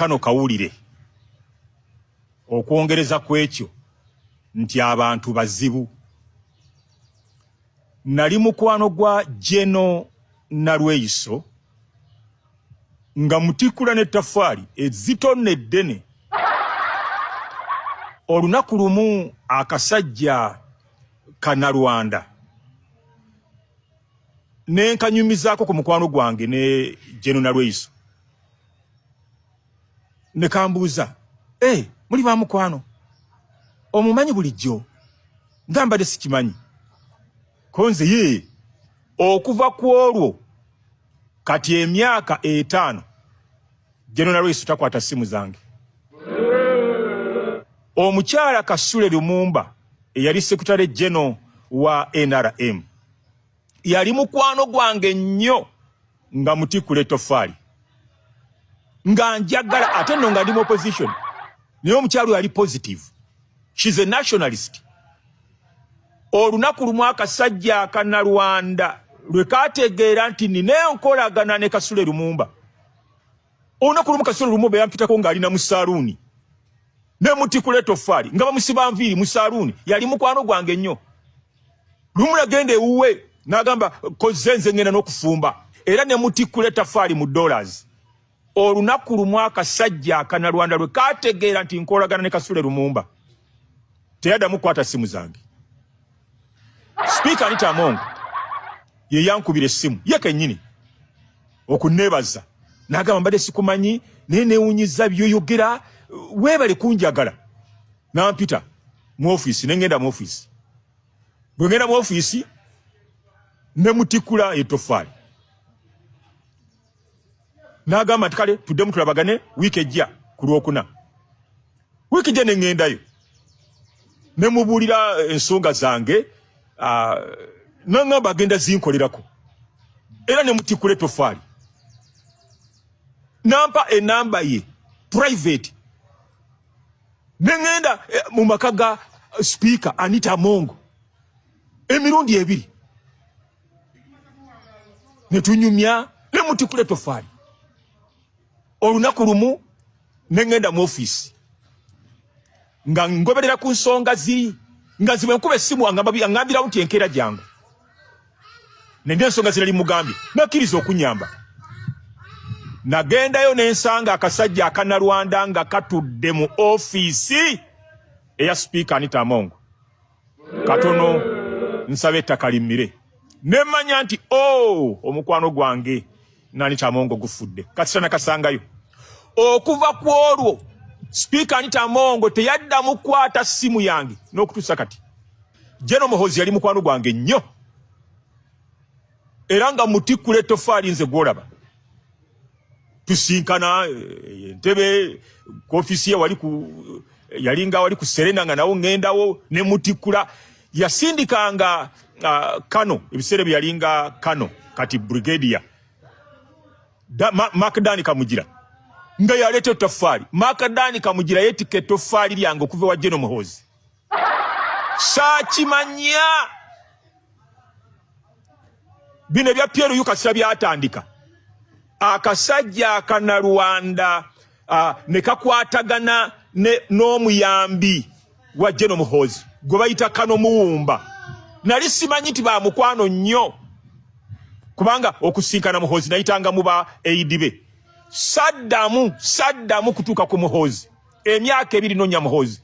Kano kawulire okwongereza ku ekyo nti abantu bazibu. Nali mukwano gwa Geno Nalweyiso nga mutikula n'ettafaali ezzito n'eddene. Olunaku lumu akasajja Kanalwanda ne nkanyumizaako ku mukwano gwange ne Geno Nalweyiso ne kambuuza, hey, muli ba mukwano, omumanyi bulijjo? Nga mbadde sikimanyi. Ko nze ye okuva ku olwo kati emyaka 5 Geno Nalweyiso takwata simu zange. Omukyala Kasule Lumumba eyali Secretary General wa NRM yali mukwano gwange nnyo nga mutikula ettofaali nga njagala, ate nno nga ndi mu opposition, naye omukyala yali positive, she's a nationalist. Olunaku lumu akasajja akanalwanda lwe kategeera nti nina enkolagana ne Kasule Lumumba. Olunaku lumu Kasule Lumumba yampitako ng'alina mu saaluuni ne mutikula ettofaali nga bamusiba nviiri mu saaluuni. Yali mukwano gwange nnyo. Lumu nagenda ewuwe n'agamba, koze nze ngenda n'okufumba, era ne mutikula ettafaali mu dollars. Olunaku lumu akasajja akanalwanda lwe kategeera nti nkolagana ne Kasule Lumumba, teyaddamu kukwata simu zange. Sipiika Anita Among ye yankubira essimu ye kennyini okunneebaza, n'agamba, mbadde sikumanyi naye neewunyiza byoyogera, weebale kunjagala. Nampita mu ofiisi ne ngenda mu ofiisi. Bwe ngenda mu ofiisi ne mutikula ettofaali, n'agamba nti kale tuddemu tulabagane wiiki ejja ku Lwokuna. Wiiki ejja ne ŋŋendayo ne mubuulira ensonga zange, n'aŋŋamba agenda zinkolerako, era ne mutikula ettofaali. Nampa enamba ye private ne ŋŋenda mu maka ga Sipiika Anita Among emirundi 2 ne tunyumya ne mutikula ettofaali. Olunaku lumu ne ŋŋenda mu ofiisi nga ngoberera ku nsonga ziri nga zibwe nkuba essimu aŋŋambirawo nti enkeera jangu, nende ensonga zirali mugambye, nakkiriza okunyamba. Nagendayo ne nsanga akasajja akanalwanda nga katudde mu ofiisi eya Sipiika Anita Among. Katono nsaba ettaka limmire, ne mmanya nti o oh, omukwano gwange n'Anita Among gufudde kasita nakasangayo. Okuva ku olwo Sipiika Anita Among teyaddamu kukwata ssimu yange n'okutuusa kati. Geno Muhoozi yali mukwano gwange nnyo era nga mutikkula ettofaali nze gwolaba tusinkana Entebe ku ofiisi ye wali ku yalinga wali ku Serena, nga nawo ŋŋendawo ne mutikkula. Yasindikanga kano ebiseera bye yalinga kano kati brigadier Mark Dan Kamugira nga yaleeta ettoffaali. Mark Dan Kamugira yeetikka ettoffaali lyange okuva ewa Geno Muhoozi, saakimanya. Bino ebya PLU kasita byatandika, akasajja akanalwanda ne kakwatagana n'omuyambi wa Geno Muhoozi gwe bayita Kano Muwumba. Nali simanyi nti ba mukwano nnyo, kubanga okusinkana Muhoozi nayitanga mu ba aide be. Saddamu kutuuka ku Muhoozi emyaka 2 nonya Muhoozi.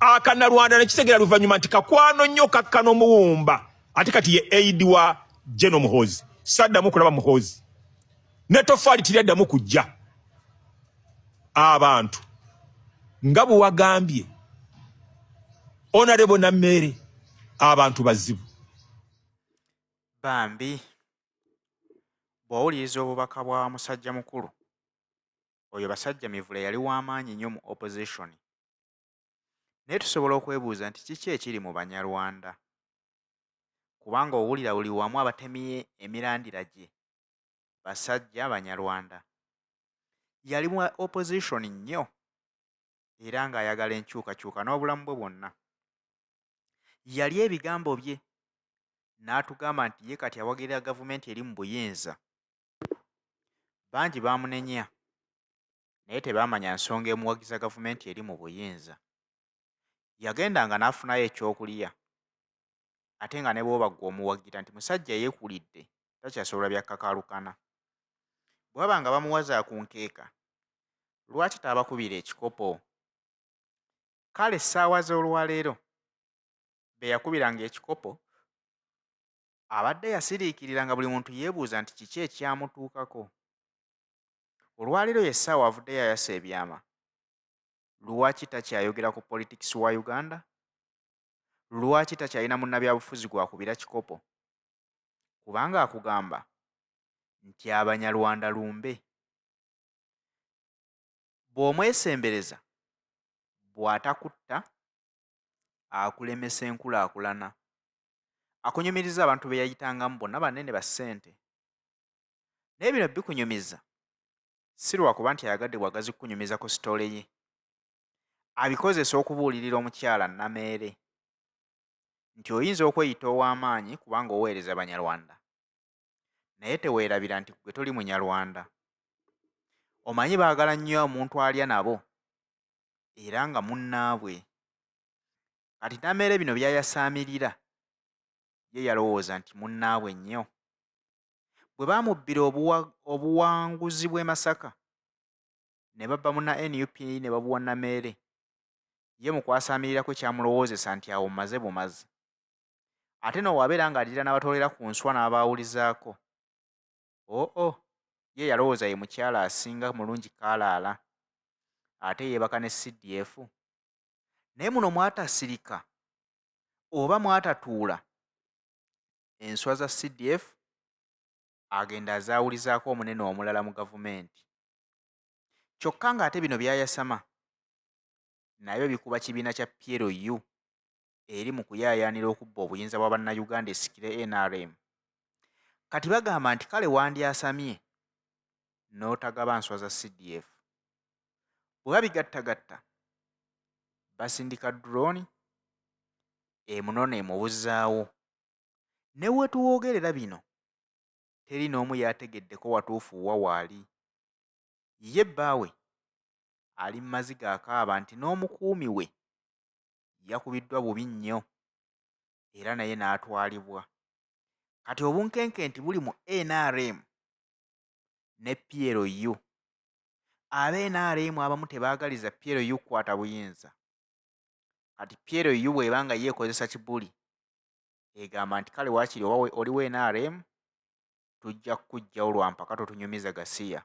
Akanalwanda nekitegera luvannyuma nti kakwano nnyo kakkano Muwumba, ate kati ye aide wa Geno Muhoozi. Saddamu kulaba Muhoozi, n'ettofaali tiryaddamu kujja. Abantu nga bwe wagambye, Honorable Nammeere, abantu bazibu. Bambi bw'owuliriza obubaka bwa musajja mukulu oyo Basajja Mivule, yali w'amaanyi nnyo mu opposition, naye tusobola okwebuuza nti kiki ekiri mu Banyarwanda, kubanga owulira buli wamu abatemye emirandira gye basajja Banyarwanda. Yali mu opposition nnyo era ng'ayagala enkyukakyuka n'obulamu bwe bwonna. Yali ebigambo bye n'atugamba nti ye kati awagira gavumenti eri mu buyinza. Bangi baamunenya. Naye tebaamanya nsonga emuwagiza gavumenti eri mu buyinza. Yagendanga n'afunayo ekyokulya ate nga ne bw'oba ggwe omuwagira nti musajja yeekulidde takyasobola bya kakaalukana. Bwe baba nga bamuwa za ku nkeeka lwaki taabakubira ekikopo? Kale essaawa z'olwaleero be yakubiranga ekikopo abadde yasiriikirira nga buli muntu yeebuuza nti kiki ekyamutuukako. Olwaleero ye ssaawa avuddeyo ayasa ebyama. Lwaki takyayogera ku politikisi wa Uganda? Lwaki takyalina munnabyabufuzi gw'akubira kikopo? Kubanga akugamba nti Abanyarwanda lumbe. Bw'omwesembereza bw'atakutta akulemesa enkulaakulana. Akunyumiriza abantu be yayitangamu bonna banene ba ssente. Naye bino bikunyumiza si lwakuba nti ayagadde bwagazi kukunyumiza ku sitole ye. Abikozesa okubuulirira omukyala Nameere nti oyinza okweyita ow'amaanyi kubanga oweereza Banyarwanda naye teweerabira nti ggwe toli Munyarwanda. Omanyi baagala nnyo omuntu alya nabo era nga munnaabwe. Kati Nameere bino by'ayasaamirira ye yalowooza nti munnaabwe nnyo. Bwe baamubbira obuwanguzi bw'e Masaka ne babba munna NUP ne babuwa Nameere, ye mu kwasaamirira kwe kyamulowoozesa nti awo mmaze bumazi. Ate no wabeera ng'addira n'abatoolera ku nswa n'abaawulizaako. Oo, ye yalowooza ye mukyala asinga mulungi kaalaala ate yeebaka ne CDF. Naye muno mwatasirika oba mwatatuula enswa za CDF agenda azaawulizaako omunene omulala mu gavumenti. Kyokka ng'ate bino by'ayasama nabyo bikuba kibiina kya PLU eri mu kuyaayaanira okubba obuyinza bwa Bannayuganda esikire NRM. Kati bagamba nti kale wandyasamye n'otagaba nswa za CDF. Bwe babigattagatta basindika drone emunona emubuzaawo. Ne we tuwoogerera bino teri n'omu yategeddeko watuufu wa waali. Ye bbaawe ali mu maziga akaaba nti n'omukuumi we yakubiddwa bubi nnyo era naye n'atwalibwa. Kati obunkenke nti buli mu NRM ne PLU. Aba NRM abamu tebaagaliza PLU kukwata buyinza. Kati PLU bw'eba nga ye ekozesa kibuli egamba nti kale waakiri oba oliwo NRM tujja kukuggyawo lwa mpaka totunyumiza gasiya.